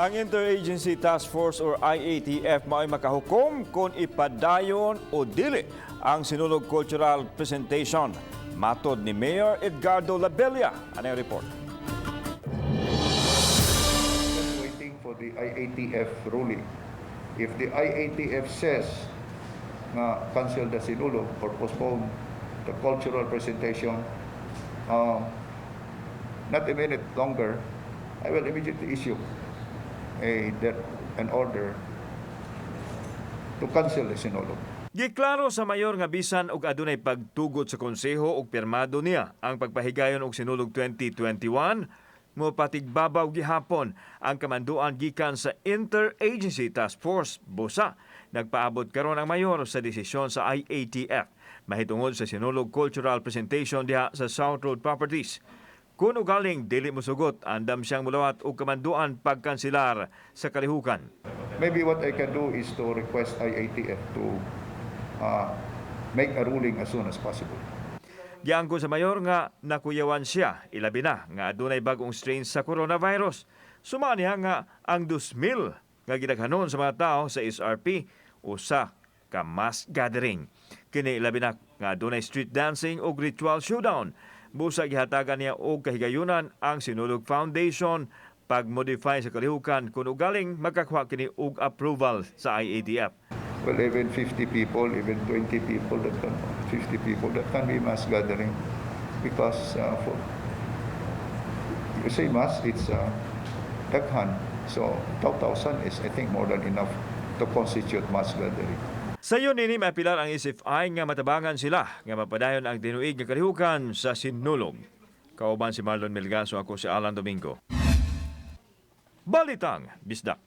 Ang Interagency Task Force or IATF mao'y makahukom kung ipadayon o dili ang Sinulog Cultural Presentation. Matod ni Mayor Edgardo Labella. Ano yung report? Just waiting for the IATF ruling. If the IATF says nga cancel the Sinulog or postpone the cultural presentation, not a minute longer, I will immediately issue a an order to cancel the Sinulog. Giklaro sa mayor nga bisan og adunay pagtugot sa konseho ug pirmado niya ang pagpahigayon og Sinulog 2021, mopatigbabaw gihapon ang kamanduan gikan sa Interagency Task Force. Busa nagpaabot karon ang mayor sa desisyon sa IATF mahitungod sa Sinulog Cultural Presentation diha sa South Road Properties. Kung ugaling dili mosugot, andam siyang mulawat og kamanduan pagkanselar sa kalihukan. Maybe what I can do is to request IATF to make a ruling as soon as possible. Giangko sa mayor nga nakuyawan siya, ilabi na nga adunay bag-ong strain sa coronavirus. Suma niya nga ang 2,000 nga gidaghanon sa mga tao sa SRP usa ka mass gathering. Kini ilabi na nga adunay street dancing ug ritual showdown. Busa gihatagan niya og kahigayunan ang Sinulog Foundation pag-modify sa kalihukan kung ugaling makakuha kini og approval sa IATF. Well, even 50 people, even 20 people, that can, 50 people, that can be mass gathering because for, you say mass, it's daghan. So 2,000 is, I think, more than enough to constitute mass gathering. Sayon nini maapilar ang SFI nga matabangan sila nga mapadayon ang tinuig nga kalihukan sa Sinulog. Kauban si Marlon Melgaso, ako si Alan Domingo. Balitang Bisdak.